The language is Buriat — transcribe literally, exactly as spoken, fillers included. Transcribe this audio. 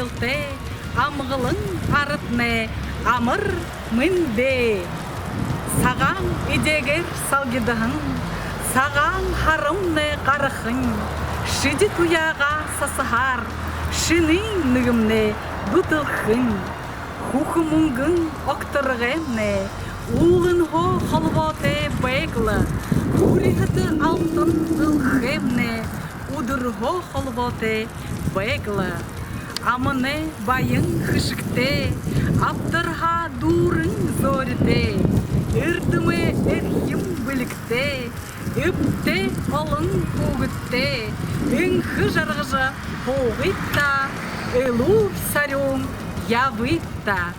Һайхантай амгалан араднай, амар мэндэ! Сагаан эдеэгээр салгидаһан, сагаан һарамнай гарахань, шэди туяагаа сасаһаар шэнын нэгэмнай дүтэлхэнь. Хүхэ мүнгэн огторгоймнай үүлэнһөө холбоотой байг лэ, хүрьһэтэ алтан дэлхэймнай үдэрһөө холбоотой байг лэ. Аманай баян хэшэгтэй, абдарһаа дүүрэн зөөритэй, эрдэмэй эрхим бэлигтэй, эбтэй олон хүүгэдтэй энхэ жаргажа һуугыт даа, элүүр сарюун ябыт даа.